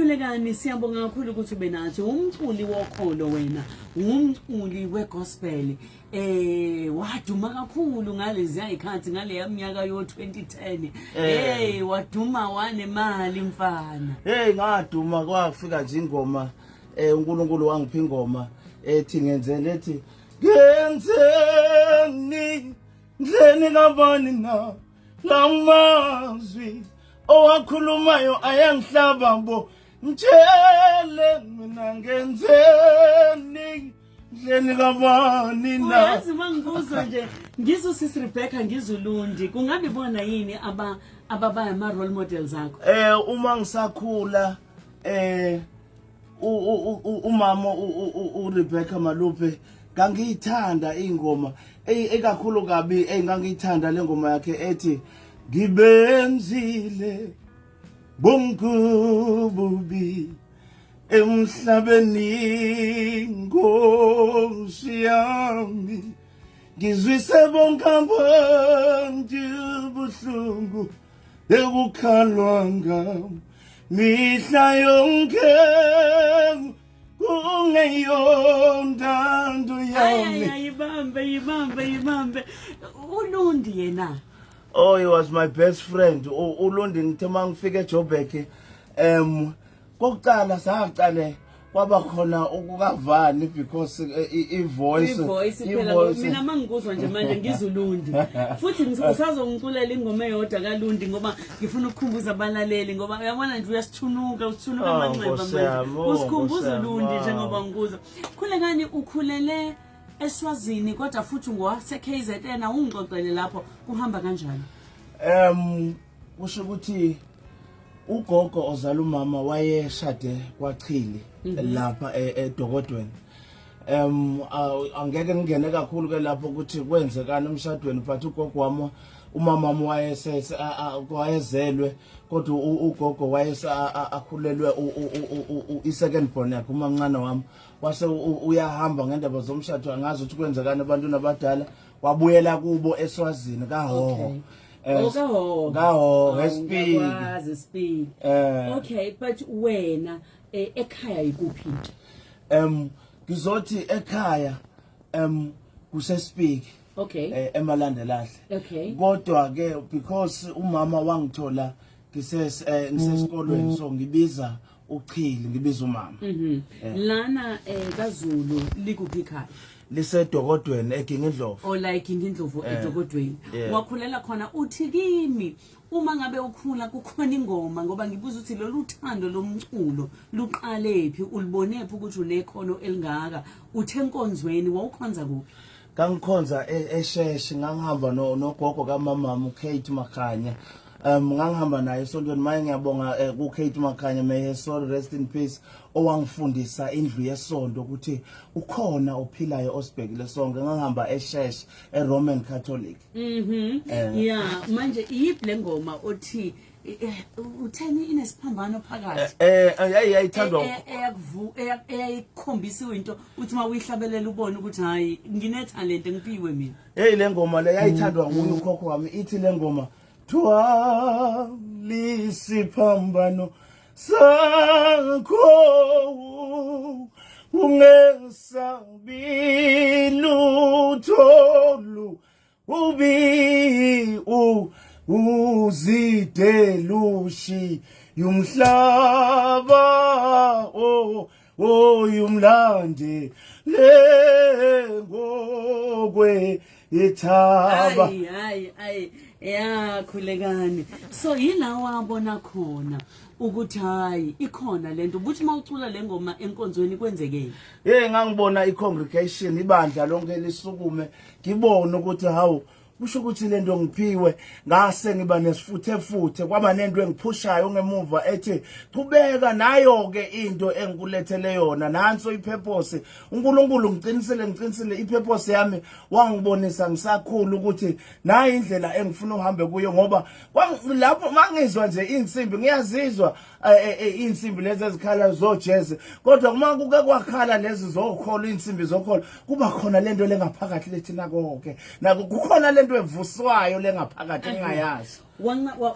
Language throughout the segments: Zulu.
Khulekani, siyabonga kakhulu ukuthi ube nathi. Umculi wokholo wena, umculi wegospel. Waduma kakhulu ngalezi ayikhathi, ngale yaminyaka yo 2010. Hey, waduma wanemali mfana. Hey, ngaduma, kwafika nje ingoma, uNkulunkulu wangipha ingoma ethi ngenzeni, ethi ngenzeni ndleni kabani na, lamazwi owakhulumayo ayangihlaba bo, ngitshele mina ngenzeni ndleni kabani na. Uyazi, uma ngikuzwa nje, ngizwe usisi Rebecca, ngizwe uLundi, kungabe bona yini ababa ama role models akho? Uma ngisakhula, umama uRebecca Malupe ngangiyithanda ingoma ekakhulu kabi, engangiyithanda le ngoma yakhe ethi ngibenzile bonkububi emhlabeni, Nkosi yami, ngizwise bonke abantu buhlungu ekukhalwa ngami mihla yonke kungeyontando yami. Ay, ayibambe, yibambe, yibambe. uLundi yena? Oh, he was my best friend. uLundi, ngithe mangifika eJoburg, kokuqala saqale kwaba khona ukungavani because i-voice. I-voice phela. Mina mangikuzwa nje manje ngizwa uLundi futhi usazongiculela ingoma eyodwa kaLundi ngoba ngifuna ukukhumbuza abalaleli, ngoba uyabona nje uyasithunuka, usithunuka Oh, amanxeba Nkosi manje. yami, oh, Usikhumbuza Nkosi yami, uLundi wow. njengoba ngikuzwa. Khulekani, ukhulele eSwazini kodwa futhi ngowase KZN, awungixoxele lapho kuhamba kanjani? Kusho ukuthi ugogo ozala umama wayeshade kwaChili lapha eDokodweni. Angeke ngingene kakhulu ke lapho ukuthi kwenzekani emshadweni, but ugogo wami, umama wami wayesese wayezelwe, kodwa ugogo wayese akhulelwe i-second born yakhe, umamncane wami, wase uyahamba ngendaba zomshado, angazi ukuthi kwenzekani ebantwini abadala, wabuyela kubo eSwazini kaHoho. Oh, kaHoho. KaHoho, eSpiki. Ngiyakwazi eSpiki. Okay, but wena, ekhaya ikuphi? Ngizothi ekhaya kuseSpiki. Emalandelahle. Kodwa ke because umama wangithola ngisesikolweni, so ngibiza uChili, ngibiza umama. Lana kaZulu likuphi ekhaya? Lisedokodweni, eGingindlovu. Or like Ngindlovu, eDokodweni. Yeah. Wakhulela khona. Uthi kimi uma ngabe ukhula kukhona ingoma, ngoba ngibuza ukuthi lolu thando lomculo luqale phi, ulibone phi ukuthi unekhono elingaka? Uthe enkonzweni, wawukhonza kuphi? Ngangikhonza eSheshi, ngangihamba nogogo kamama uKate Makhanya. Ngangihamba naye esontweni. Maye, ngiyabonga kuKate Makhanya, may her soul rest in peace, owangifundisa indlu yesonto, ukuthi ukhona ophilayo osibhekile sonke. Ngangihamba eSheshi, eRoman Catholic. Yeah, manje iyiphi le ngoma othi utheni inesiphambano phakathi? Yayithandwa Eyayikhombisa into uthi uma uyihlabelela ubone ukuthi hayi, ngine-talent, ngiphiwe mina. Hey, le ngoma le yayithandwa nguye ukhokho wami. Ithi le ngoma, thwalisiphambano sakho, ungesabi lutho, ubi uzidelushi yumhlaba, oh oyumlandi le ngokwe ithaba. Hayi hayi hayi, yakhulekani, so yila wabona khona ukuthi hayi, ikhona lento, ukuthi mawucula le ngoma enkonzweni kwenzekeni? Hey, ngangibona i-congregation, ibandla lonke lisukume, ngibone ukuthi hawu, kusho ukuthi lento ngiphiwe. Ngase ngiba nesifuthe futhe, kwaba nento engiphushayo ngemuva ethi qhubeka nayo ke into engikulethele yona, nanso ipurpose. uNkulunkulu ngiqinisele, ngiqinisele, ipurpose yami wangibonisa ngisakhula ukuthi nayi indlela engifuna uhambe kuyo, ngoba lapho mangizwa nje insimbi, ngiyazizwa insimbi lezi ezikhala zo jazz, kodwa uma kuke kwakhala lezi zokholo, insimbi zokholo, kuba khona lento lengaphakathi lethi nako-ke nako kukhona lento evuswayo lengaphakathi engingayazi.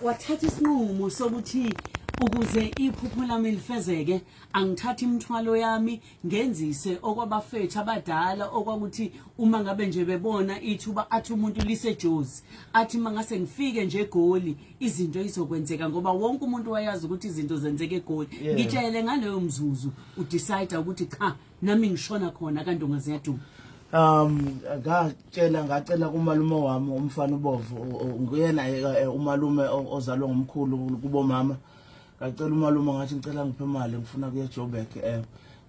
Wathatha isinqumo sokuthi Ukuze iphupho lami lifezeke, angithathe imithwalo yami ngenzise okwabafethu abadala, okwakuthi uma ngabe nje bebona ithuba athi umuntu liseJozi, athi mangase ngifike nje eGoli izinto izokwenzeka, ngoba wonke umuntu wayazi ukuthi izinto zenzeka eGoli. Ngitshele ngaleyo mzuzu udecide ukuthi cha, nami ngishona khona kanti ungaziyaduma. Ngatshela, ngacela kumalume wami umfana ubovu, nguyena umalume ozalwa ngumkhulu kubomama. Ngacela umalume, ngathi ngicela ngiphe imali, ngifuna kuye eJoburg,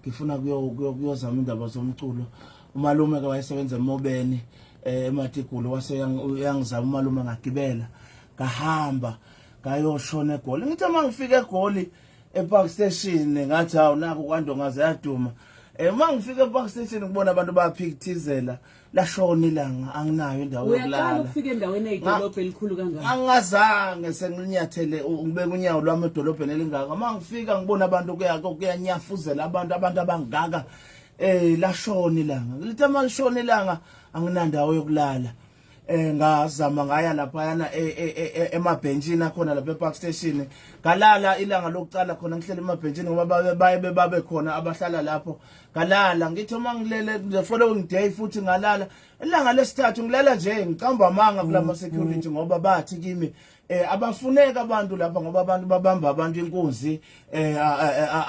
ngifuna kuyozama indaba zomculo. Umalume ke wayesebenza emobeni, eMatigulu, wase uyangizama umalume, ngagibela ngahamba ngayoshona eGoli. Ngithi uma ngifika eGoli ePark Station, ngathi hawu, naku kwaNdonga ziyaduma. Uma ngifika ePark Station ngibona abantu bayaphikithizela, lashona ilanga, anginayo indawo Uyaqala yokulala. ukufika endaweni eyidolobha elikhulu kangaka? Angazange senginyathele, ngibeka unyawo lwami edolobheni elingaka. Uma ngifika ngibona abantu kuyanyafuzela abantu abangaka, lashona ilanga. Lithe uma lishona ilanga anginandawo yokulala. Ngazama ngaya laphayana emabhentshini akhona lapha ePark Station, ngalala ilanga lokucala khona, ngihlele emabhentshini ngoba baye babe khona abahlala lapho. Ngalala, ngithi uma ngilele the following day futhi ngalala. Ilanga lesithathu ngilala nje, ngicamba amanga kulama security ngoba bathi kimi abafuneka abantu lapha ngoba abantu babamba abantu inkunzi,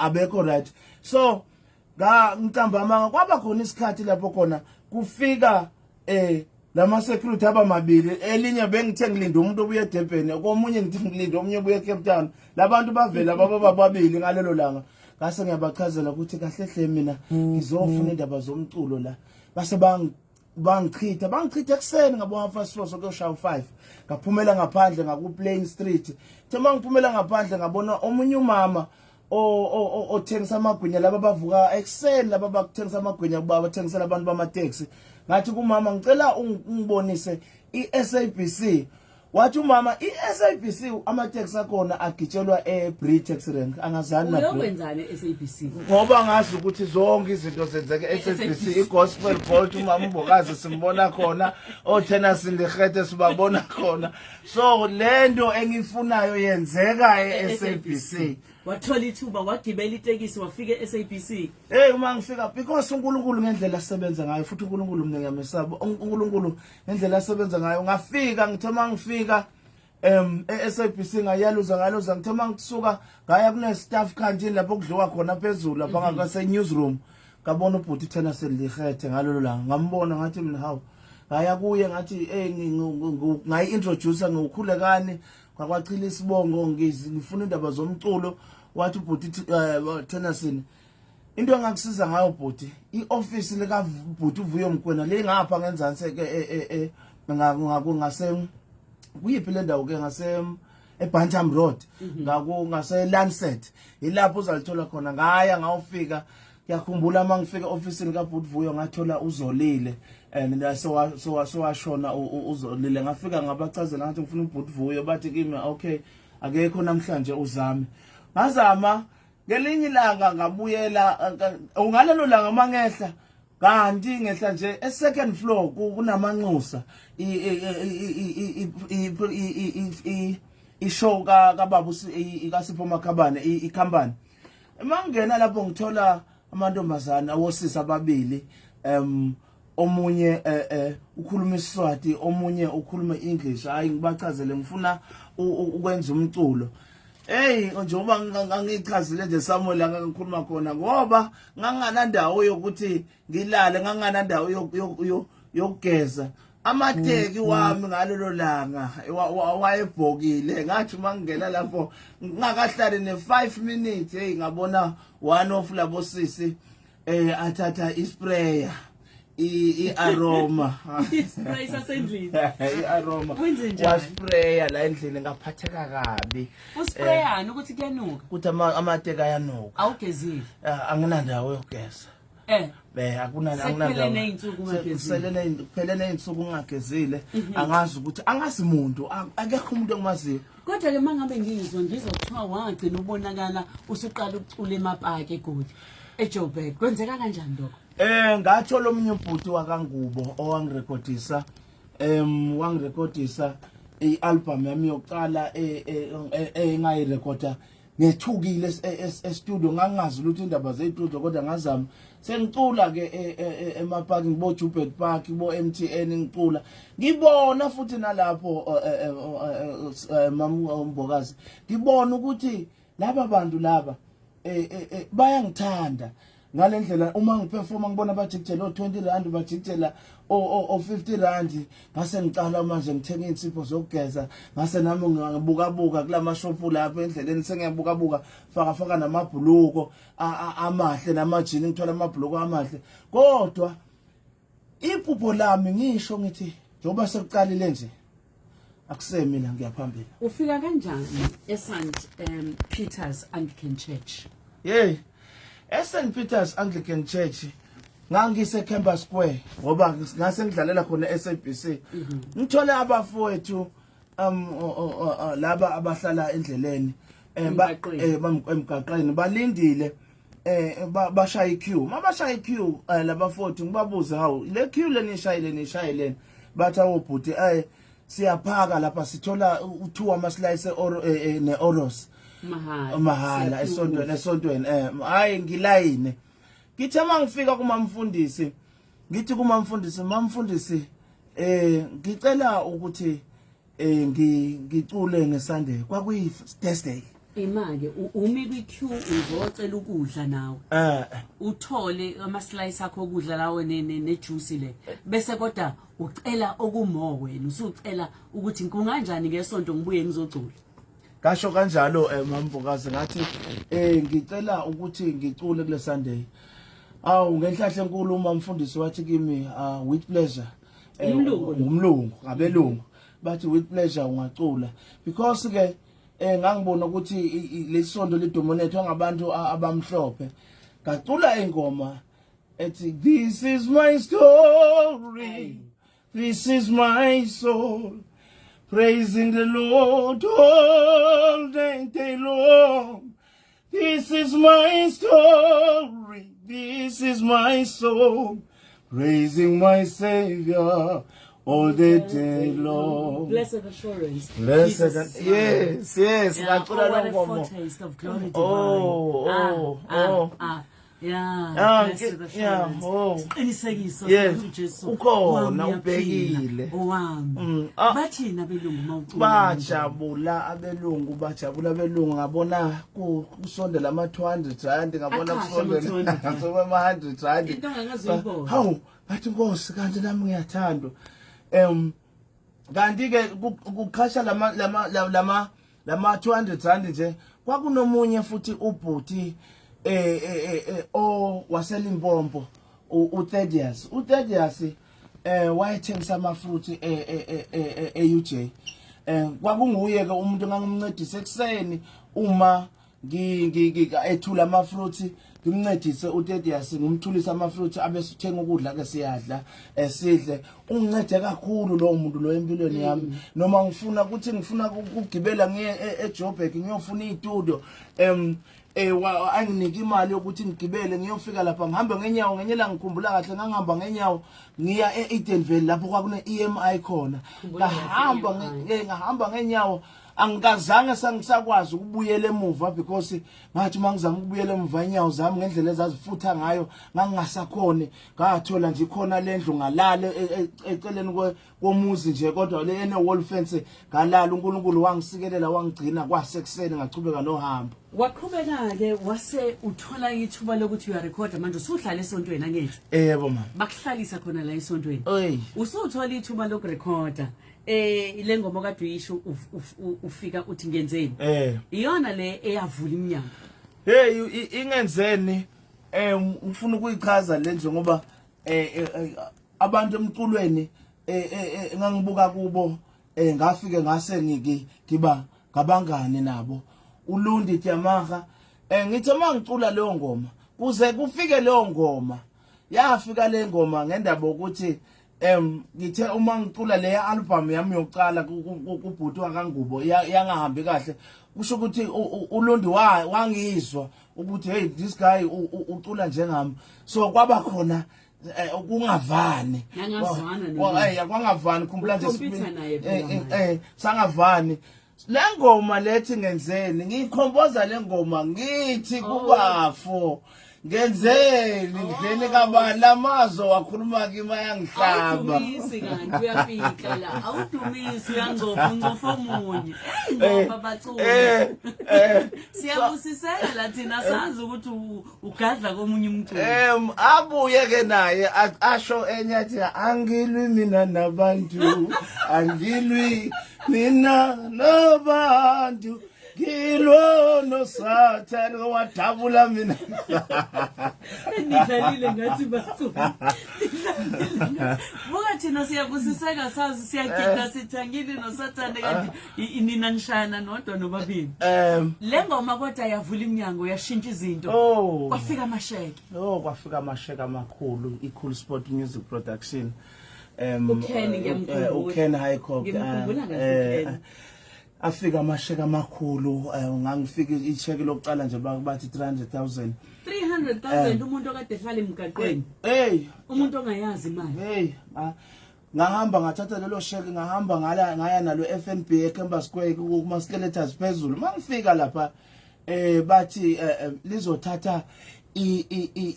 abekho right. So ngicamba amanga, kwaba khona isikhathi lapho khona kufika lama security abamabili, elinye bengithe ngilinde umuntu obuye eDurban, komunye ngithi ngilinde omunye obuye eCape Town. Labantu bavela baba bababili ngalelo langa. Ngase ngiyabachazela ukuthi kahle hle mina ngizofuna indaba zomculo la. Base bangichitha ekuseni ngabo 4:30 sokuyoshaya u5. Ngaphumela ngaphandle ngaku Plain Street. The mangiphumela ngaphandle ngabona omunye umama othengisa amagwinya, laba bavuka ekuseni, laba bakuthengisa amagwinya kuba bathengisela abantu bamateksi. Ngathi kumama, ngicela ungibonise iSABC. Wathi umama iSABC amateksi akhona agitshelwa eBree Taxi Rank, angazani na. Uyokwenzani e-SABC? Ngoba ngazi ukuthi zonke izinto zenzeka e-SABC, iGospel Gold, umama uMbokazi simbona khona, oTennyson Lekhete sibabona khona. So lento engifunayo yenzeka e-SABC. Wathola ithuba, wagibela itekisi, wafika e-SABC. Hey, uma ngifika, because uNkulunkulu ngendlela asebenza ngayo, futhi uNkulunkulu mina ngiyamesaba uNkulunkulu ngendlela asebenza ngayo. Ngafika, ngithe uma ngifika e-SABC ngayaluza, ngaluza, ngithe uma ngisuka ngaya kune staff canteen lapho kudliwa khona phezulu lapha ngase newsroom, ngabona ubhuti Tennyson Lekhete ngalolo langa. Ngambona, ngathi mina hawu, ngaya kuye ngathi ngayi-introduce ngiwukhulekani kwakwachila isibongo, ngifuna indaba zomculo. Wathi ubhuti Tennyson, into engakusiza ngayo bhuti, i-office lika bhuti uVuyo Mkwena lingapha ngenzansi ke, ngase kuyiphi le ndawo ke, ngase eBantam Road, ngaku ngase Lancet, ilapho uzalithola khona. Ngaya ngawufika, ngiyakhumbula uma ngifika ofisini kaBhuti Vuyo ngathola uzolile and sowashona uzolile. Ngafika ngabachazela, ngathi ngifuna uBhuti Vuyo. Bathi kimi okay, akekho namhlanje, uzame. Ngazama ngelinye ilanga ngabuyela ngalelo langa. Mangehla kanti ngehla nje e second floor kunamanxusa, i show ka kababa kaSipho Makhabane, i company. Mangena lapho ngithola amantombazana awosisi ababili, omunye ukhuluma isiSwati, omunye ukhuluma English. Hayi, ngibachazele ngifuna ukwenza umculo. Hey, njengoba ngangichazile nje Samuel, ngikhuluma khona ngoba nganganandawo yokuthi ngilale, nganganandawo yokugeza amateki wami ngalelo langa wayebhokile. Ngathi uma ngingena lapho ngingakahlali ne-5 minutes, hey, ngabona one of labo sisi athatha isprayer, i-aroma. Spray sasendlini. I-aroma. Wenze njani? Waspraya la endlini, ngaphatheka kabi. Usprayani ukuthi kuyanuka? Ukuthi amateki ayanuka. Awugezile? Anginandawo yokugeza. Be akuna Sekuphele ney'nsuku ungagezile. Kuphele ney'nsuku ungagezile. Angazi ukuthi angazi muntu, akekho umuntu engimaziyo. Kodwa ke mangabe ngizwa kuthiwa wagcina ubonakala usuqala ukucula emapaki eGoli, eJoburg. Kwenzeka kanjani lokho? Ngathola omunye ubhuti wakaNgubo owangirekhodisa, wangirekhodisa i-album yami yokuqala engayirekhoda. Ngethukile e-studio, ngangazi lutho indaba ze-studio, kodwa ngazama. Sengicula ke emapaki, ngibo Joubert Park, bo MTN, ngicula ngibona futhi nalapho, mamMbokazi, ngibona ukuthi laba bantu laba bayangithanda ngalendlela. Uma ngiperforma ngibona bajikijela o20 rand, bajikijela o 50 rand. Ngase ngicala manje ngithenga insipho zokugeza, ngase nami ngibuka buka kulama shop lapha endleleni, sengiyabuka buka, faka faka namabhuluko amahle namajini, ngithola amabhuluko amahle. Kodwa iphupho lami, ngisho ngithi njengoba sekuqalile nje, akusemi la, ngiyaphambili. Ufika kanjani eSt Peter's Anglican Church? Hey, eSt Peter's Anglican Church ngangise Campus Square ngoba ngase ngidlalela khona eSABC. Ngithole abafowethu laba abahlala endleleni, emgaqweni, balindile, bashaya iqueue. Mabashaya iqueue labafowethu, ngibabuze, "Hawu, le queue lenishayile, nishayeleni?" Bathi, "Awubhuti, siyaphaka lapha, sithola u2 ama slice or ne-Oros Mahhala." Mahhala esontweni. Hayi, ngilayine. Ngithe mangifika kumamfundisi, ngithi kumamfundisi, "Mamfundisi, ngicela ukuthi ngicule ngeSunday." Kwakuyi Thursday. Imake umi kwi-queue, uzocela ukudla nawe, uthole ama-slice akho okudla lawo ne-juice le, bese kodwa ucela okumo wena usucela ukuthi kunganjani ngesonto ngibuye ngizocula. Kasho kanjalo, mambokazi, ngathi ngicela ukuthi ngicule kule Sunday. Awu, ngenhlahla enkulu uma umfundisi wathi kimi, "With pleasure." Umlungu lo. Umlungu, ngabelungu. Bathi, "With pleasure, ungacula," because ke ngangibona ukuthi lesonto lidominate ngabantu abamhlophe. Ngacula ingoma ethi, "This is my story, this is my soul, praising the Lord all day long. This is my story, this is my song, praising my Savior all the day long." Blessed assurance. Blessed Jesus is mine. Yes. Yeah, Ngacula oh, what a lo ngoma. foretaste of glory divine. Oh, oh, oh. Ah, yeah, blessed assurance. Oh. Isiqinisekiso Yes, sokuthi uJesu ukhona, wami uyaphila, ubhekile. owami. Bathini abelungu mawucula? Bajabula abelungu, bajabula abelungu. Ngabona kusondela ama 200 rand, ngabona Aqashe kusondela ama-200 rand. ama 100 rand. Into ongakaze uyibone. Hawu, ngathi, "Nkosi, kanti nami ngiyathandwa." Kanti ke kuqhasha lama 200 rand nje, kwakunomunye futhi ubhuti o waseLimpopo, uThaddeus. uThaddeus wayethengisa amafruit e UJ. Kwakunguye ke umuntu engangimncedisa ekseni uma ethula ama-fruit, ngimncedise uTedius, ngimthulise ama-fruit, abe sithenga ukudla ke, siyadla, sidle. Ungincede kakhulu lowo muntu lo empilweni yami. Noma ngifuna ukuthi ngifuna ukugibela ngiye eJoburg ngiyofuna istudio, anginike imali yokuthi ngigibele ngiyofika lapha, ngihambe ngenyawo. Ngenye la, ngikhumbula kahle, ngangihamba ngenyawo ngiya e-Edenvale lapho kwakune EMI khona. Khumbula kahle. Ngahamba EMI. ngahamba ngenyawo, angikazange sangisakwazi ukubuyela emuva because ngathi uma ngizama ukubuyela emuva, inyawo zami ngendlela ezazifutha ngayo ngangingasakhoni. Ngathola nje ikhona lendlu, ngalala eceleni komuzi nje, kodwa le ene wall fence. Ngalala, uNkulunkulu wangisikelela, wangigcina, kwasekuseni ngachubeka nohambo. Waqhubeka-ke, wase uthola ithuba lokuthi uyarekhoda manje, usuhlala esontweni, angithi? Yebo, mama. Bakuhlalisa khona la esontweni. Oy. Usuthola ithuba lokurekhoda le ngoma kade uyisho, ufika uthi, "Ngenzeni?" Iyona le eyavula iminyango. Hey, ingenzeni, ngifuna ukuyichaza le nje ngoba abantu emculweni ngangibuka kubo, ngafike ngase ngiba ngabangani nabo, uLundi Tyamara. Ngithe mangicula leyo ngoma, kuze kufike leyo ngoma, yafika le ngoma ngendaba ukuthi ngithe uma ngicula le album yami yokuqala kubhuti wakaNgubo, yangahambi kahle. Kusho ukuthi uLundi wangizwa ukuthi, hey, this guy ucula njengami. So kwaba khona ukungavani. Nangazwana noLundi. Kwangavani, khumbula nje. Ucompete naye phela manje. Sangavani. Le ngoma lethi ngenzeni, ngiyikhomboza le ngoma ngithi Oh. kubafo ngenzeni, ngidleni kabani lamazo wakhuluma kimi ayangihlaba. Awudumisi kanti uyafika la. Awudumisi uyangcofa ungcofa omunye. Hey ngoba baculi. Siyabusiseka la thina sazi ukuthi ugadla komunye umculo. Abuye ke naye asho enye athi angilwi mina nabantu, angilwi mina nabantu. Ngilwa noSathane wadabula mina. Nidlalile ngathi bathu. Buka thina siyabusiseka sazi siyagida sithangile noSathane kanti nina nishayana nodwa nobabili. Le ngoma kodwa yavula iminyango yashintsha izinto. Oh. Kwafika amasheke. Oh, kwafika amasheke amakhulu, iCool Sport Music Production. uKen ngiyamkhumbula. uKen Highcock. Ngimkhumbula kahle uKen. Afika amasheke amakhulu, ngangifika icheke lokuqala nje bathi 300,000. 300,000 umuntu okade ehlala emgaqweni. Hey, Umuntu ongayazi imali. Hey, ngahamba ngathatha lelo sheke, ngahamba ngala ngaya nalo FNB eCamber Square kuma skeletons phezulu. Mangifika lapha bathi lizothatha i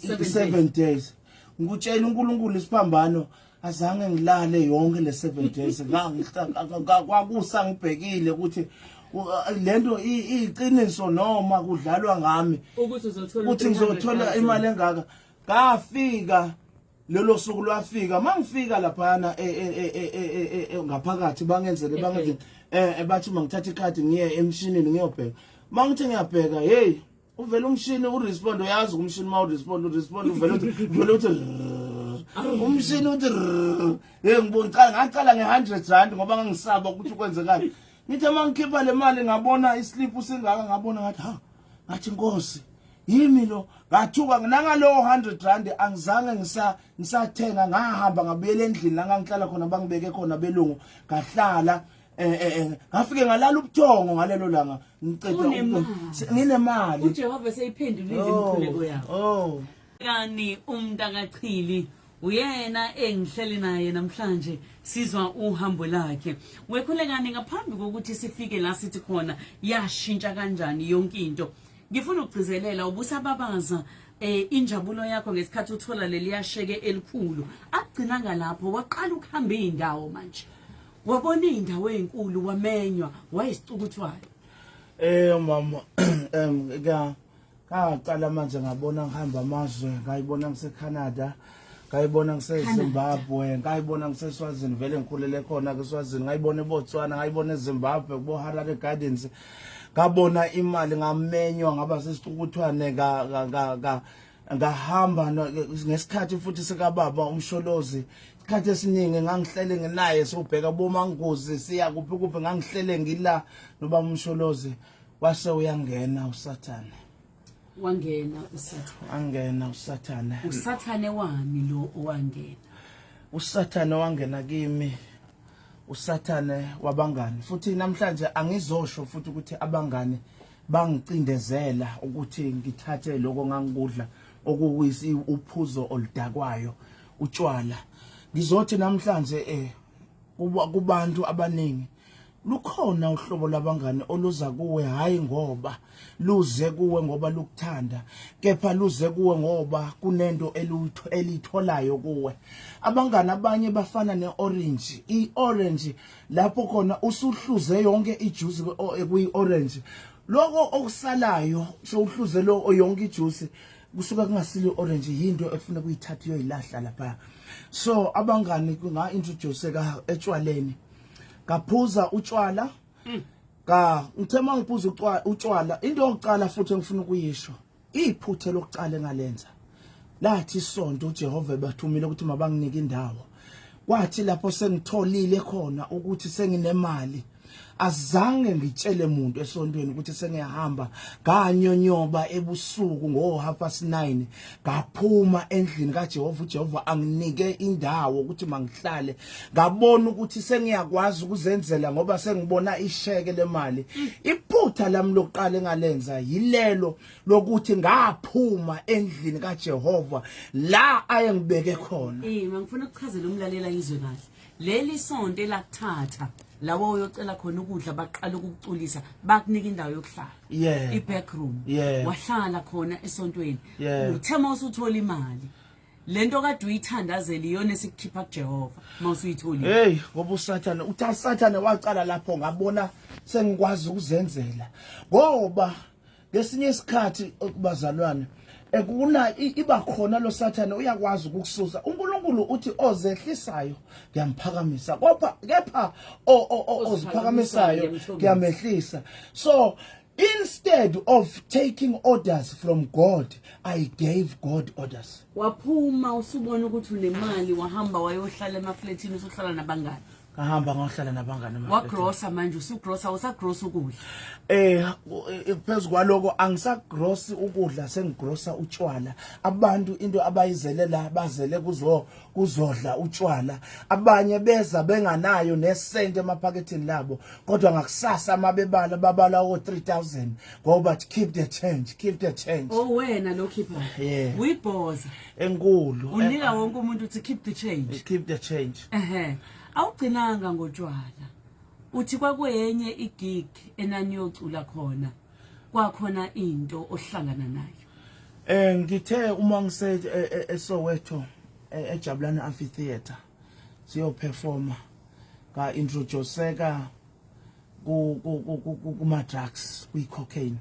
7 7 days. Ngikutshela uNkulunkulu isiphambano azange ngilale yonke le 7 days. Kwakusa ngibhekile ukuthi lento iqiniso noma kudlalwa ngami. Ukuthi uzothola ukuthi ngizothola imali engaka. Ngafika lelo suku lwafika, mangifika laphana ngaphakathi bangenzele bangenze bathi mangithatha ikhadi ngiye emshinini ngiyobheka. Mangithi ngiyabheka, hey, uvela umshini urespond, uyazi umshini ma urespond, urespond uvela uthi, uvela uthi umshini uthi hey, ngibona ngaqala nge100 rand ngoba ngangisaba ukuthi kwenzekani. Ngithe mangikhipha le mali ngabona islip singaka, ngabona ngathi ha, ngathi Nkosi yimi lo, ngathuka nangalowo 100 rand angizange ngisathenga, ngahamba ngabuyela endlini la ngangihlala khona, bangibeke khona belungu, ngahlala ngafike ngalala ubuthongo ngalelo langa ngiceda Unemali. Nginemali. uJehova seyiphendulile imikhuleko yakho. Oh. Kani umntakachili uyena engihleli naye namhlanje, sizwa uhambo lakhe. Wekhulekani, ngaphambi kokuthi sifike la sithi khona yashintsha kanjani yonke into, ngifuna ukugcizelela ubusababaza injabulo yakho ngesikhathi uthola leli yasheke elikhulu. Akugcinanga lapho, waqala ukuhamba izindawo manje, wabona izindawo ezinkulu, wamenywa, wayisicukuthwayo. Mama, ka ngaqala manje ngabona ngihamba amazwe, ngayibona ngise Canada, ngayibona ngise Zimbabwe, ngayibona ngise Swazini, vele ngikhulele khona ke Swazini, ngayibona eBotswana, ngayibona eZimbabwe kubo Harare Gardens, ngabona imali, ngamenywa, ngaba sesicukuthwane, nga ngahamba ngesikhathi futhi sikababa uMsholozi. Isikhathi esiningi ngangihlele nginaye, sobheka bomangozi siya kuphi kuphi, ngangihlele ngila noba uMsholozi, wase uyangena uSathane. Wangena uSathane. Wangena uSathane. uSathane wani lo owangena? uSathane wangena kimi, uSathane wabangani. Futhi namhlanje angizosho futhi ukuthi abangani bangicindezela ukuthi ngithathe lokho ngangikudla okuyisi uphuzo oludakwayo, utshwala. Ngizothi namhlanje kubantu abaningi lukhona uhlobo labangani oluza kuwe, hayi ngoba luze kuwe ngoba lukuthanda, kepha luze kuwe ngoba kunento elitholayo kuwe. Abangani abanye bafana neorange, iorange lapho khona usuhluze yonke ijuice kuyi-orange, lokho okusalayo sowuhluze lo yonke ijuice kusuka kungasile orange, yinto ekufuna kuyithatha uyoyilahla lapha. So abangani kunga introduce ka etshwaleni, ngaphuza utshwala ka ngithe mangiphuza utshwala, into yokuqala futhi engifuna ukuyisho, iphuthe lokuqala engalenza, lathi isonto uJehova ebathumile ukuthi mabanginike indawo, kwathi lapho sengitholile khona ukuthi senginemali, azange ngitshele umuntu esontweni ukuthi sengiyahamba. Nganyonyoba ebusuku ngo 9:30, ngaphuma endlini kaJehova, uJehova anginike indawo ukuthi mangihlale, ngabona ukuthi sengiyakwazi ukuzenzela ngoba sengibona isheke lemali. Iphutha lami lokuqala engalenza yilelo lokuthi ngaphuma endlini kaJehova la ayengibeke khona. Mangifuna ukuchazela umlalela izwe kahle. Leli sonto elakuthatha lawo uyocela khona ukudla baqala ukukuculisa bakunika indawo yokuhlala. Yeah. I-back room. Yeah. Wahlala khona esontweni. Yeah. Uthe mawusuthola imali lento kade uyithandazela iyona esikukhipha kuJehova mawusuyitholile. Hey ngoba uSathane uthi uSathane waqala lapho ngabona sengikwazi ukuzenzela ngoba ngesinye isikhathi bazalwane ekuna iba khona lo sathane uyakwazi ukukususa uNkulunkulu uthi ozehlisayo ngiyamphakamisa kodwa kepha oziphakamisayo ngiyamehlisa. So instead of taking orders from God, I gave God orders. Waphuma usubona ukuthi unemali, wahamba wayohlala emafletini, usuhlala nabangani. Ngahamba ngahlala nabangani emafletini. Wagrosa manje, usugrosa, usagrosa ukudla. Phezu kwaloko angisagrosi ukudla, sengigrosa utshwala. Abantu into abayizele la bazele kuzodla utshwala. Abanye beza benganayo nesenti emaphakethini labo, kodwa ngakusasa mabebala babala o 3000 ngoba keep the change, keep the change. Oh wena lo khipha. Yeah. Uyibhoza. Enkulu. Unika wonke umuntu uthi keep the change. Keep the change. Ehhe. Awugcinanga ngotshwala. Uthi kwakuyenye igig enaniyocula khona. Kwakhona into ohlangana nayo. Ngithe uma ngise eSoweto eJabulani Amphitheater siyo performa ka introduceka ku kuma drugs, kwi cocaine,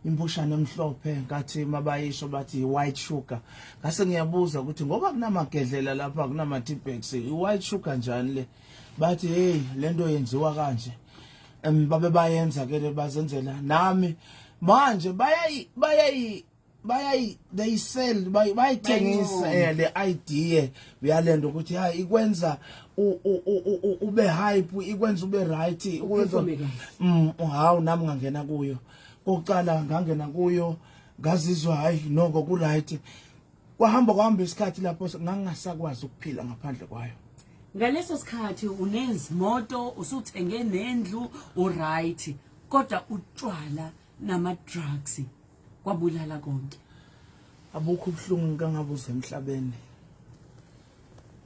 impushana emhlophe, ngathi mabayisho bathi white sugar. Ngase ngiyabuza ukuthi ngoba kunamagedlela lapha, kunama T-bags, i white sugar njani le? Bathi hey, lento yenziwa kanje. Babe bayenza ke le, bazenzela nami manje bayayi bayayi bayayi they sell, bayithengisa le idea yalento ukuthi hayi ikwenza ube hype, ikwenza ube right, ikwenza hawu. Nami ngangena kuyo kokuqala, ngangena kuyo ngazizwa hayi noko ku right. Kwahamba kwahamba isikhathi lapho ngangingasakwazi ukuphila ngaphandle kwayo. Ngaleso sikhathi unezimoto, usuthenge nendlu, uright, kodwa utshwala nama drugs kwabulala konke. Abukho ubuhlungu ngikangabuza emhlabeni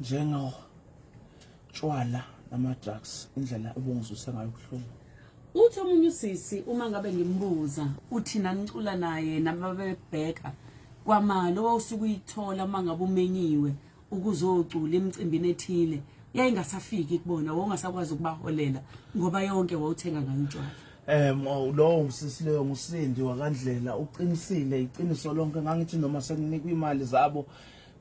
njengo tshwala nama drugs, indlela obungizwisa ngayo ubuhlungu. Uthi omunye usisi uma ngabe ngimbuza uthi nanicula naye nababebheka kwamali owawusuke uyithola uma ngabe umenyiwe ukuzocula emicimbini ethile yayingasafiki kubona, wawungasakwazi ukubaholela ngoba yonke wawuthenga ngayo utshwala. Lowo usisi leyo ngusindi wakandlela, uqinisile, iqiniso lonke. Ngangithi noma senginikwa imali zabo,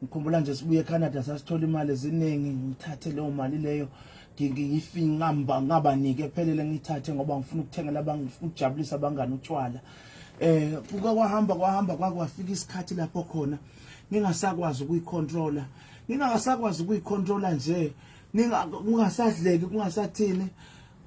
ngikhumbula nje sibuye eCanada sasithola imali eziningi, ngithathe leyo mali leyo ngiyifingamba ngabanike ephelele, ngithathe ngoba ngifuna ukuthengela abangifuna ukujabulisa abangani utshwala. Kuke kwahamba kwahamba kwakwafika isikhathi lapho khona ngingasakwazi ukuyicontrola, ngingasakwazi ukuyicontrola nje, kungasadleki, kungasathini.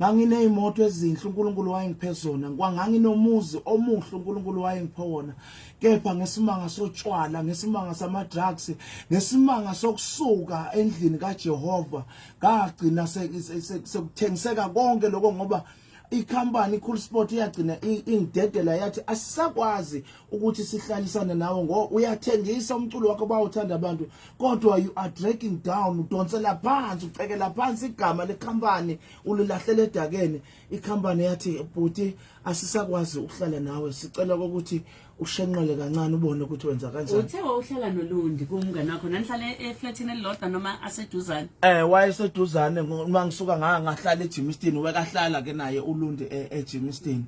Ngangineyimoto ezinhle uNkulunkulu wayengiphe zona, kwanganginomuzi omuhle uNkulunkulu wayengiphe wona, kepha ngesimanga sotshwala, ngesimanga sama drugs, ngesimanga sokusuka endlini kaJehova, ngagcina sekuthengiseka konke lokho, ngoba ikhampani iCool Sport iyagcina ingidedela yathi asisakwazi ukuthi sihlalisane nawe ngo uyathengisa umculo wakho, bawuthanda abantu, kodwa you are dragging down, udonsela phansi, ucekela phansi igama lekhampani, ulilahlela edakeni. Ikhampani yathi bhuti asisakwazi ukuhlala nawe, sicela ukuthi ushenqele kancane ubone ukuthi wenza kanjani. Uthe wawuhlala noLundi kumngane wakho, nanihlala eflatini elilodwa noma aseduzane? Wayeseduzane. Uma ngisuka ngahlala eGermiston, wekahlala ke naye uLundi eGermiston.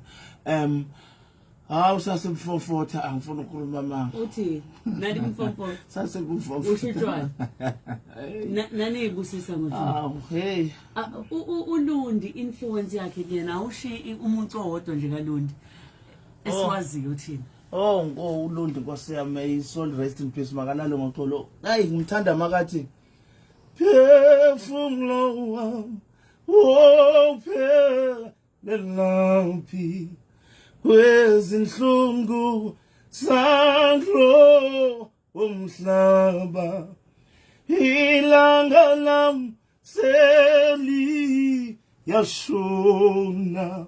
Hawu, sasimfofotha, angifuni ukukhuluma manga. Uthi nani mfofotha? Sasimfofotha. Usho utshwala. Nanibusisa ngotshwala. Hawu, hey. ULundi influence yakhe kuyena awushi umuntu owodwa nje kaLundi esiwaziyo thina. Oh nko uLundi Nkosi yami, may his soul rest in peace, makalale ngoxolo. Hayi ngimthanda makathi phefumulo wami wophelelaphi kwezinhlungu zalo umhlaba, ilanga lam seliyashona,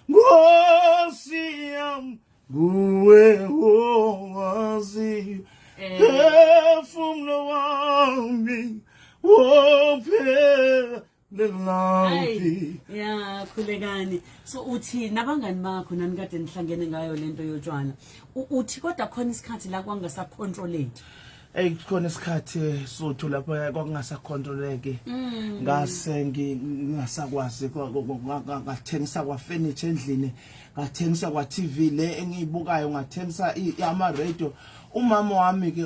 Nkosi yami nguwe owaziyo, phefumulo wami wophelelaphi. Lelawuthi. Ya khulekani. So uthi nabangani bakho nani kade nihlangene ngayo lento yotshwala. Uthi kodwa khona isikhathi la kwangasacontroleki. Ey kukhona isikhathi suthu lapho kwakungasacontroleki. Mm. Ngase ngingasakwazi ngathengisa kwa furniture endlini, ngathengisa kwa TV le engiyibukayo, ngathengisa ama radio. Umama wami ke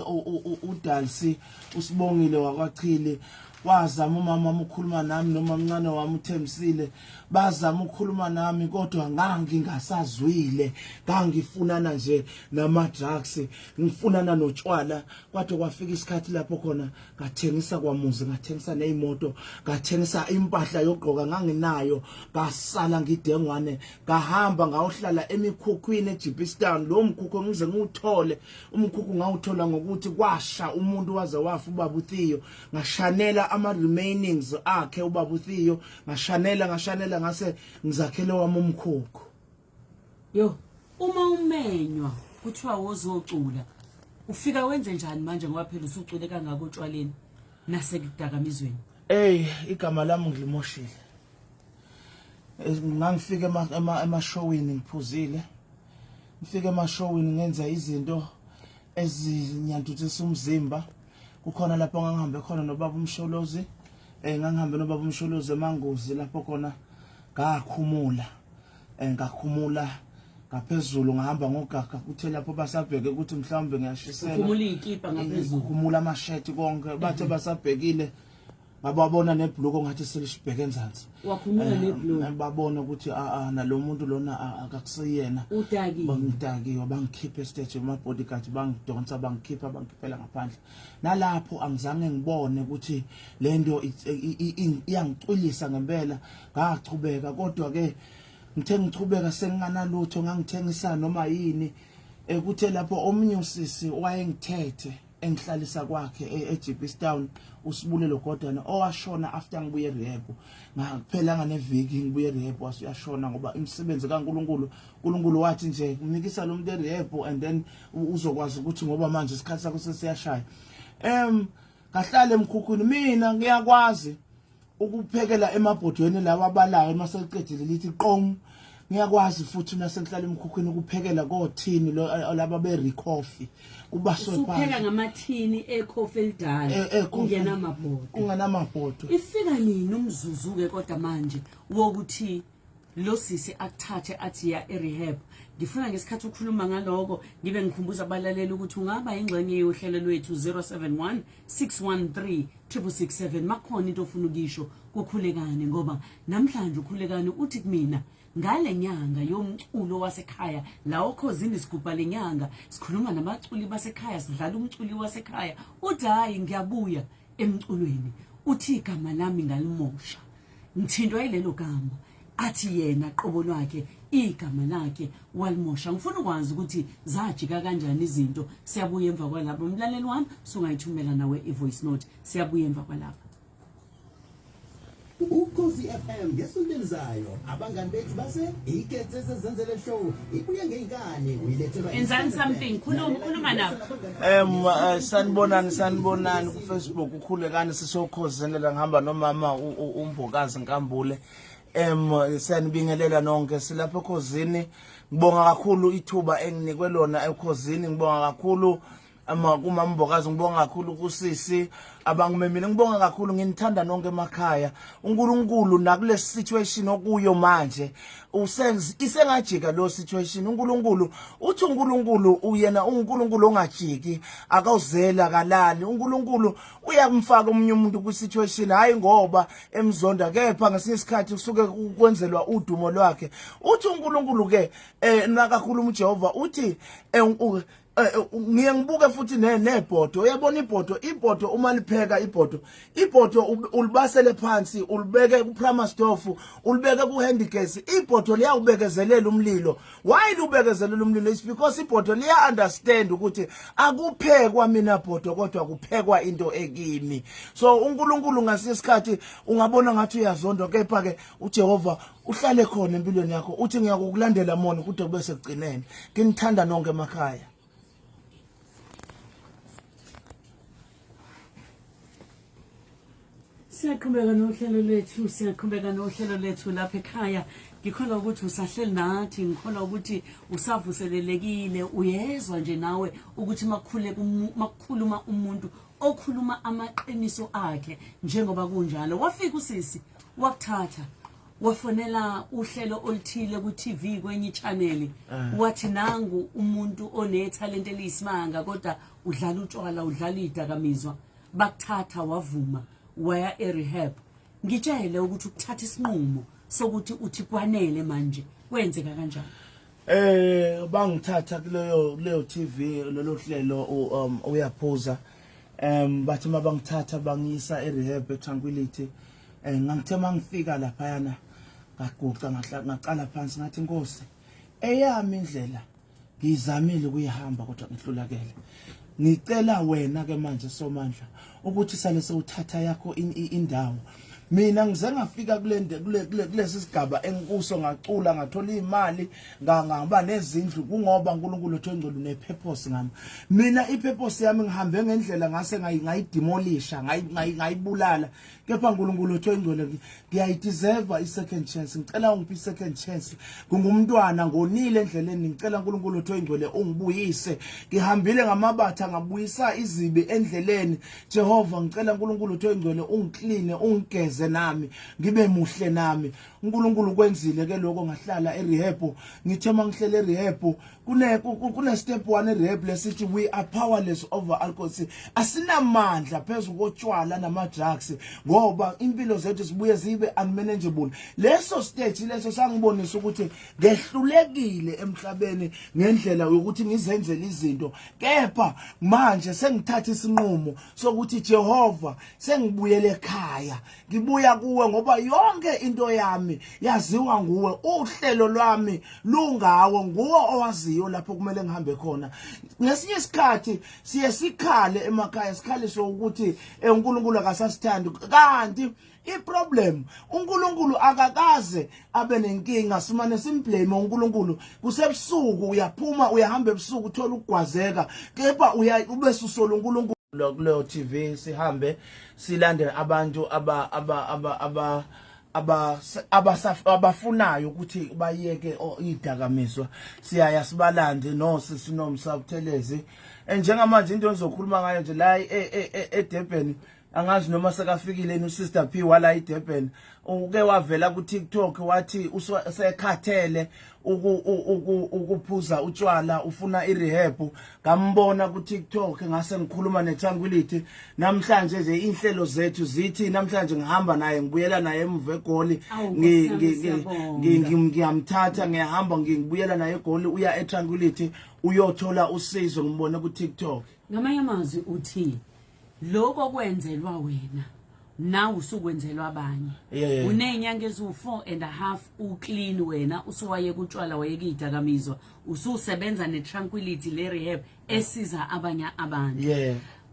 uDalsi uSibongile wakwaChili wazama umama wami ukukhuluma nami noma mncane wami uThembisile bazama ukukhuluma nami kodwa ngangingasazwile ngangifunana nje nama drugs ngifunana notshwala kwade kwafika isikhathi lapho khona ngathengisa kwamuzi ngathengisa nezimoto ngathengisa impahla yokugqoka nganginayo ngasala ngidengwane ngahamba ngayohlala emikhukhwini eJipistown lo mkhukhu ngize ngiwuthole umkhukhu ngawuthola ngokuthi kwasha umuntu waze wafa ubaba uTheo ngashanela ama remainings akhe ubaba uTheo ngashanela ngashanela ngase ngizakhele wami umkhukhu yo uma umenywa kuthiwa wozocula ufika wenze njani manje ngoba phela usucule kangaka otshwaleni nasekudakamizweni Ey igama lami ngilimoshile ngangifika emashowini ngiphuzile ngifike emashowini ngenza izinto ezinyantuthisa umzimba kukhona lapho ngangihambe khona nobaba umsholozi eh ngangihambe nobaba umsholozi emangozi lapho khona ngakhumula eh ngakhumula ngaphezulu ngahamba ngogaga kuthe lapho basabheke ukuthi mhlawumbe ngiyashisela ukhumula izikipa ngaphezulu ukhumula amashethi konke bathe basabhekile ngababona nebhuluko ngathi selishibheke enzansi wakhumula eh, nebhuluko eh, babona ukuthi a ah, ah, nalomuntu lona ah, akakusiyena udakiwe bangidakiwe bangikhipha estage ama bodyguard bangidonsa bangikhipha bangikhiphela ngaphandle nalapho angizange ngibone ukuthi lento iyangicwilisa ngempela ngachubeka kodwa ke ngithe ngichubeka senginganalutho ngangithengisa noma yini ekuthe eh, lapho omunye usisi wayengithethe engihlalisa kwakhe eJipistown uSibulelo Godana owashona after ngibuye rehab ngaphela nganeviki ngibuye rehab wasuyashona ngoba imisebenzi kaNkuluNkulu uNkulunkulu wathi nje umnikisa lo muntu erehab and then uzokwazi ukuthi ngoba manje isikhathi sakho sesiyashaya em ngahlala emkhukhwini mina ngiyakwazi ukuphekela emabhodweni lawa abalayo uma seliqedile lithi qom ngiyakwazi futhi uma sengihlala emkhukhwini ukuphekela kothini laba be-recoffee kubaswe phansi ngamathini ekhofi elidala e, e, kungenamabhodwe kungenamabhodwe ifika nini umzuzu-ke kodwa manje wokuthi lo sisi akuthathe athi ya e-rehab ngifuna ngesikhathi ukhuluma ngaloko ngibe ngikhumbuza abalaleli ukuthi ungaba ingxenye yohlelo lwethu 071 613 667 makhona into ofuna ukisho kukhulekani ngoba namhlanje ukhulekani uthi kumina ngale nyanga yomculo wasekhaya la okhozini sigubha le nyanga sikhuluma nabaculi basekhaya sidlala umculi wasekhaya uthi hhayi ngiyabuya emculweni uthi igama lami ngalimosha ngithintwa yilelo gama athi yena qobo lwakhe igama lakhe walimosha ngifuna ukwazi ukuthi zajika kanjani izinto siyabuya emva kwalapho mlaleli wami sungayithumela nawe i-voice note siyabuya emva kwalapho Ukhozi FM ngesonto elizayo abangani bethu base iketsese zenzele show ibuye ngezinkani uyilethelwa Enzani something khuluma khuluma nabo Em eh, sanibonani sanibonani ku Facebook ukhulekani sisokhozini la ngihamba nomama uMbokazi Nkambule em siyanibingelela nonke silapha ekhozini ngibonga kakhulu ithuba enginikwe lona ekhozini ngibonga kakhulu ama kumambokazi ngibonga kakhulu kusisi abangimemile ngibonga kakhulu nginithanda nonke emakhaya uNkulunkulu nakule situation okuyo manje usenz isengajika lo situation uNkulunkulu uthi uNkulunkulu uyena uNkulunkulu ongajiki akawuzela kalali uNkulunkulu uyakumfaka omunye umuntu ku situation hayi ngoba emzonda kepha ngesinye isikhathi kusuke kwenzelwa udumo lwakhe uthi uNkulunkulu ke eh nakakhuluma uJehova uthi eh, eh, eh, ngiye ngibuke futhi nebhodo uyabona ibhodo ibhodo uma lipheka ibhodo ibhodo ulibasele phansi ulibeke ku-primer stove ulibeke ku-handy gas ibhodo liyawubekezelela umlilo why liwubekezelela umlilo it's because ibhodo liya-understand ukuthi akuphekwa mina bhodo kodwa kuphekwa into ekimi so uNkulunkulu ngasinye isikhathi ungabona ngathi uyazondwa kepha-ke uJehova uhlale khona empilweni yakho uthi ngiyakukulandela mona kude kube sekugcineni nginithanda nonke emakhaya Siyaqhubeka nohlelo lwethu, siyaqhubeka nohlelo lwethu lapha ekhaya. Ngikholwa ukuthi usahleli nathi, ngikholwa ukuthi usavuselelekile, uyezwa nje nawe ukuthi makukhule makukhuluma umuntu okhuluma amaqiniso akhe njengoba kunjalo. Wafika usisi wakuthatha wafonela uhlelo oluthile ku-TV kwenye channel wathi nangu umuntu onethalente eliyisimanga kodwa udlala utshwala udlala idakamizwa bakuthatha wavuma waya e-rehab. Ngitshele ukuthi ukuthatha isinqumo sokuthi uthi kwanele manje kwenzeka kanjani? Bangithatha kuleyo TV lolo hlelo uyaphuza. Bathi mabangithatha bangiyisa e-rehab eTranquility. Ngangithe mangifika laphayana ngaguqa ngaqala phansi ngathi, Nkosi, eyami indlela ngizamile ukuyihamba kodwa ngihlulakele. Ngicela wena ke manje Somandla ukuthi sale sewuthatha yakho indawo. Mina ngize ngafika kule kulesi sigaba engikuso, ngacula, ngathola imali, ngaba nezindlu, kungoba uNkulunkulu othe ngcwele une-purpose ngami. Mina i-purpose yami ngihambe ngendlela ngase ngayidemolisha, ngayibulala, kepha uNkulunkulu othe ngcwele ngiyayideserve i-second chance. Ngicela ungiphe i-second chance. Ngingumntwana, ngonile endleleni, ngicela uNkulunkulu othe ngcwele ungibuyise. Ngihambile ngamabatha ngabuyisa izibi endleleni. Jehova, ngicela uNkulunkulu othe ngcwele ungikline, ungigeze nami ngibe muhle nami. uNkulunkulu kwenzile ke lokho, ngahlala e-rehab. Ngithe mangihlele e-rehab kune step 1 e-rehab lesithi we are powerless over alcohol, asinamandla phezulu kotshwala nama drugs ngoba impilo zethu zibuye zibe unmanageable. Leso stage leso sangibonisa ukuthi ngehlulekile emhlabeni ngendlela yokuthi ngizenzele izinto, kepha manje sengithatha isinqumo sokuthi Jehova, sengibuyele ekhaya, ngibuya kuwe ngoba yonke into yami yaziwa nguwe, uhlelo lwami lungawo, nguwe owaziyo lapho kumele ngihambe khona. Ngesinye isikhathi siye sikhale emakhaya, sikhaliswe ukuthi uNkulunkulu akasasithandi, kanti iproblem uNkulunkulu akakaze abe nenkinga. Simane simblame uNkulunkulu. Kusebusuku uyaphuma uyahamba ebusuku, uthola ukugwazeka, kepha uya ube susola uNkulunkulu. Kuleyo TV sihambe silande abantu aba aba aba aba abafunayo ukuthi bayeke idakamizwa, siyaya sibalande nosisi noMsabuthelezi. Njengamanje into engizokhuluma ngayo nje la eDurban, angazi noma sekafikile yini uSister P wala eDurban, uke wavela ku TikTok wathi usekhathele ukuphuza utshwala, ufuna irehab. Ngambona ku TikTok, ngase ngikhuluma neTranquility. Namhlanje nje inhlelo zethu zithi namhlanje ngihamba naye, ngibuyela naye emuva eGoli, ngiyamthatha ngiyahamba ngibuyela naye eGoli, uya eTranquility uyothola usizo. Ngibone ku TikTok. Ngamanye amazwi uthi lokho kwenzelwa wena, nawe usukwenzelwa abanye. Unenyanga eziwu-4 and a half uclean wena, usuwayeka utshwala, wayeka iy'dakamizwa, ususebenza ne-Tranquility le rehab esiza abanye abantu.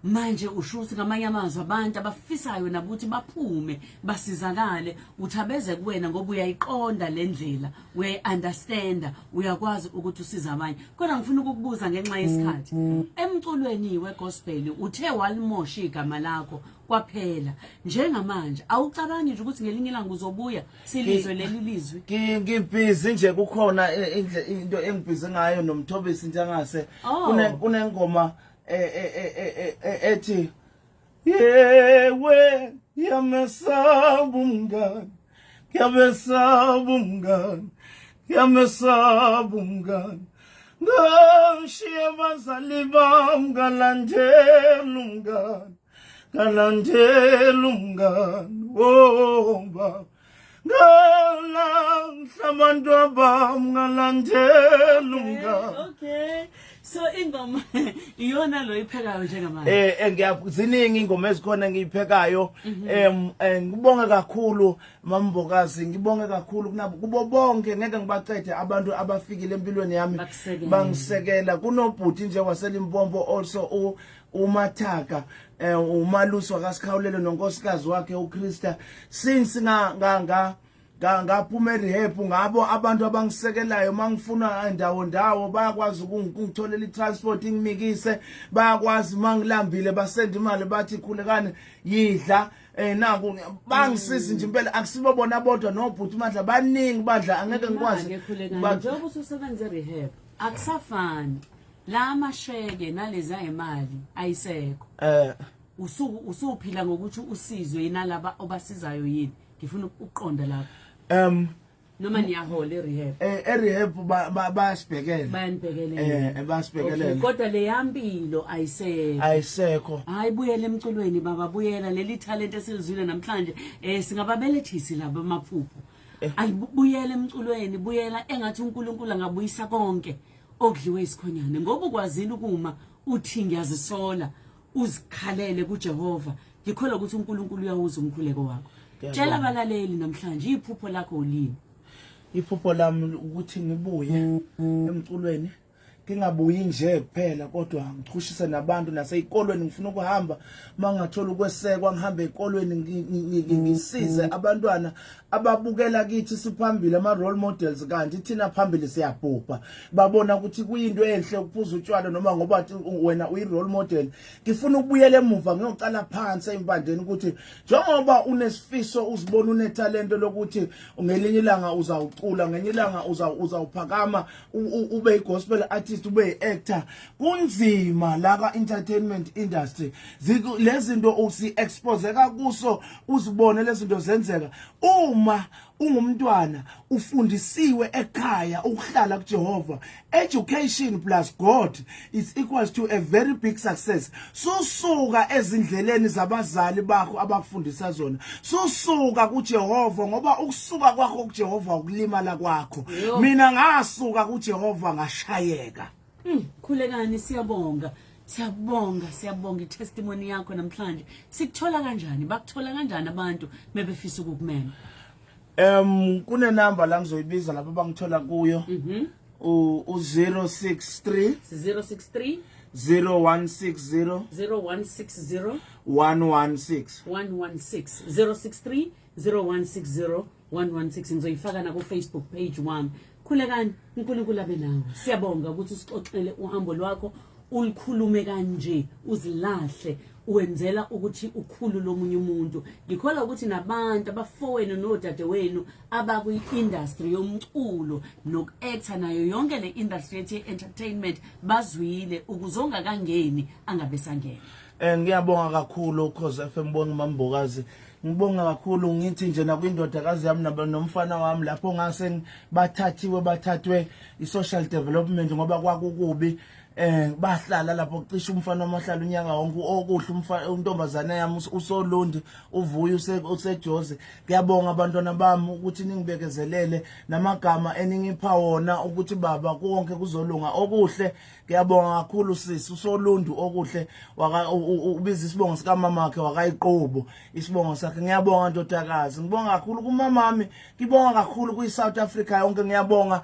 Manje usho ukuthi ngamanye amazwi abantu abafisayo nabo ukuthi baphume basizakale, uthi abeze kuwena ngoba uyayiqonda le ndlela, uyayi-understanda, uyakwazi ukuthi usize abanye. Kodwa ngifuna ukukubuza ngenxa yesikhathi, emculweni wegospel uthe walimosha igama lakho kwaphela. Njengamanje awucabangi nje ukuthi ngelinye ilanga uzobuya silizwe leli lizwi? Ngibhizi nje, kukhona into engibhizi ngayo noMthobisi Ntshangase. Kunengoma ethi yewe ngiyamesaba umngani, ngiyamesaba umngani, ngiyamesaba umngani, ngashiya abazali bami ngalandela umngani, ngalandela umngani, oh baba, ngalahla abantu abami ngalandela umngani. Okay, so ingoma iyona lo iphekayo njengamanje? Ziningi ingoma ezikhona engiyiphekayo. Ngibonge kakhulu Mambokazi, ngibonge kakhulu kunabo kubo bonke, ngeke ngibacede abantu abafikile empilweni yami Bakusekela. Bangisekela. Kunobhuti nje waseLimpopo also, uMathaka, umalusi wakaSikhawulelo nonkosikazi wakhe uChrista, since nga nga nga ngaphuma erehab, ngabo abantu abangisekelayo. Mangifuna ndawo ndawo bayakwazi ukungitholela i-transport ingimikise, bayakwazi mangilambile basenda imali bathi, "Khulekani, yidla." Naku bangisiza nje impela, akusibo bona bodwa nobhuti Mandla, baningi bandla, angeke ngikwazi. Imali ekhulekayo, njengoba ususebenza e-rehab, akusafani la masheke nalezi ayimali ayisekho. Usuku usuphila ngokuthi usizwe yinalaba obasizayo yini? Ngifuna ukuqonda lapho. Noma niyahola e-rehab? E-rehab bayasibhekela. Bayanibhekelela. Bayasibhekelela. Okay, kodwa leya mpilo ayisekho. Ayisekho. Hayi, buyela emculweni baba, buyela leli talent esilizwile namhlanje. Singababelethisi laba amaphupho. Ayibuyele emculweni, buyela, engathi uNkulunkulu angabuyisa konke okudliwe isikhonyane, ngoba ukwazile ukuma uthi ngiyazisola, uzikhalele kuJehova. Ngikholwa ukuthi uNkulunkulu uyawuza umkhuleko wakho. Tshela abalaleli namhlanje iphupho lakho lini. Iphupho lami ukuthi ngibuye emculweni, ngingabuyi nje kuphela kodwa ngichushise nabantu naseyikolweni. Ngifuna ukuhamba, mangathola ukwesekwa, ngihambe ezikolweni ngisize abantwana ababukela kithi siphambili, ama role models, kanti thina phambili siyabhubha. Babona ukuthi kuyinto enhle ukuphuza utshwala noma ngoba wena uyi role model. Ngifuna ukubuyela emuva ngiyocala phansi empandeni ukuthi njengoba unesifiso, uzibona unetalento lokuthi ngelinye ilanga uzawucula, ngelinye ilanga uzawuphakama ube i-gospel artist, ube i-actor, kunzima la ka-entertainment industry. Lezi zinto usi-exposeka kuso, uzibone lezi zinto zenzeka. Uma ungumntwana ufundisiwe ekhaya ukuhlala kuJehova, education plus God is equals to a very big success. Susuka ezindleleni zabazali bakho abakufundisa zona, susuka kuJehova, ngoba ukusuka kwakho kuJehova ukulimala kwakho. Mina ngasuka kuJehova, ngashayeka. Khulekani, siyabonga. Siyabonga, siyabonga i-testimony yakho namhlanje. Sikuthola kanjani? Bakuthola kanjani abantu mebefisa ukukumema? Kune number la ngizoyibiza lapho bangithola kuyo. U 063 063 0160 0160 116. 116. 063 0160 116. Ngizoyifaka na ku Facebook page wami. Khulekani, uNkulunkulu abe nawe. Siyabonga ukuthi usixoxele uhambo lwakho, ulikhulume kanje, uzilahle wenzela ukuthi ukhulu lomunye umuntu. Ngikholwa ukuthi nabantu abafowenu nodadewenu abakwi-industry yomculo noku-actor nayo yonke le industry yethi entertainment bazwile, ukuze ongakangeni angabe sangena. Ngiyabonga kakhulu Ukhozi FM, bonga Mambokazi. Ngibonga kakhulu, ngithi nje nakwindodakazi yami nomfana wami lapho ngase bathathiwe, bathathwe i-social development ngoba kwakukubi. Bahlala lapho cishe umfana wamahlala unyaka wonke. Okuhle umfana, untombazane yami usolundi, uvuya useJozi. Ngiyabonga abantwana bami ukuthi ningibekezelele namagama eningipha wona ukuthi baba konke kuzolunga. Okuhle, ngiyabonga kakhulu sisi usolundu okuhle waka ubiza isibongo sikamama wakhe, wakayiqobo isibongo sakhe. Ngiyabonga ndodakazi, ngibonga kakhulu kumamami, ngibonga kakhulu kwi South Africa yonke. Ngiyabonga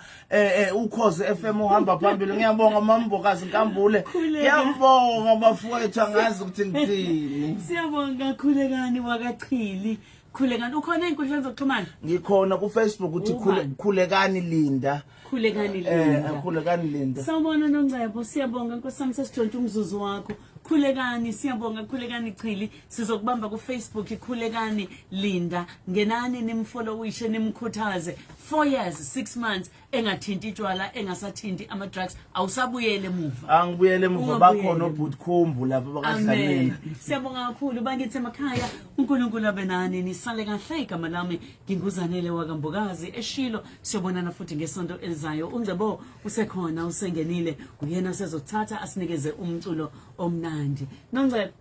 Ukhozi FM uhamba phambili. Ngiyabonga Mambokazi Nkambule, ngiyabonga bafowethu, angazi ukuthi ngithini. Siyabonga Khulekani wakaChili. Khulekani, ukhona ey'nkundleni zokuxhumana? Ngikhona ku Facebook uthi Ubani? Khulekani Linda. Khulekani Linda. Khulekani Linda. Sawubona Nongcebo, siyabonga Nkosi yami, sesitshontshe umzuzu wakho. Khulekani, siyabonga Khulekani Chili, sizokubamba ku Facebook Khulekani Linda. Ngenani nimfollowishe, nimkhuthaze. 4 years 6 months engathinti itshwala, engasathinti ama drugs, awusabuyele emuva. Angibuyele emuva. Ungabuyeli. Bakhona obhuti Khumbu lapha bakadlamini. Amen. Siyabonga kakhulu bakithi emakhaya. uNkulunkulu abe nani, nisale kahle. Igama lami nginguzanele wakaMbokazi eshilo. Siyobonana futhi ngesonto elizayo. Ungcebo usekhona, usengenile. Uyena sezothatha asinikeze umculo omnandi. Nongcebo,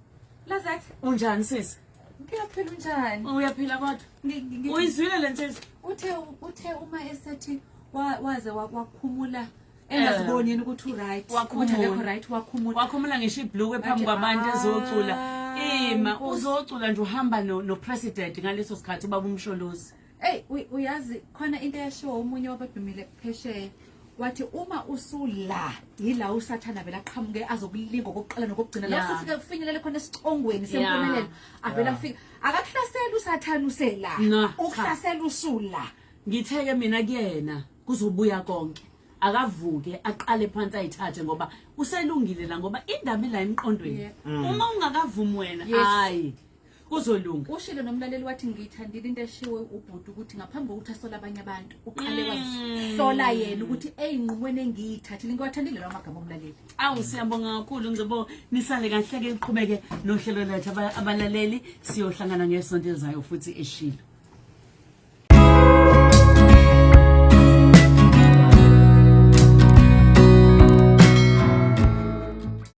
Lazet, unjani sisi? Ngiyaphila, unjani? Uyaphila kodwa? Uyizwile le nsizwa? Uthe uma esethi waze wakhumula engaziboni yena ukuthi u-right, Wakhumula. ukuthi akekho right, wakhumula. Wakhumula ngisho ibhlukwe phambi Ngathi, kwabantu ezocula. "Ah, Ima Nkosi." uzocula nje uhamba no, no president ngaleso sikhathi, ubaba uMsholozi. Ey, uyazi khona into eyashiwo omunye wabadumile phesheya, wathi uma usula yila usathana vele aqhamuke azokulinga okokuqala nokokugcina la usufike kufinyelele khona esicongweni sempumelelo, avele afike akakuhlasela usathana usela. Na, cha. Ukuhlasela usula. Ngitheke mina kuyena kuzobuya konke, akavuke aqale phansi ayithathe ngoba uselungile la, ngoba indaba ila emqondweni. Uma ungakavumi wena, hayi. Kuzolunga. Ushilo nomlaleli wathi ngiyithandile into eshiwo ubhuti ukuthi ngaphambi kokuthi asole abanye abantu uqale wazihlola yena ukuthi eyinqumweni engiyithathile. Ngiwathandile lawo magama omlaleli. Awu, siyabonga kakhulu Ngcebo, nisale kahle ke, liqhubeke nohlelo lethu abalaleli, siyohlangana ngesonto elizayo futhi eshilo.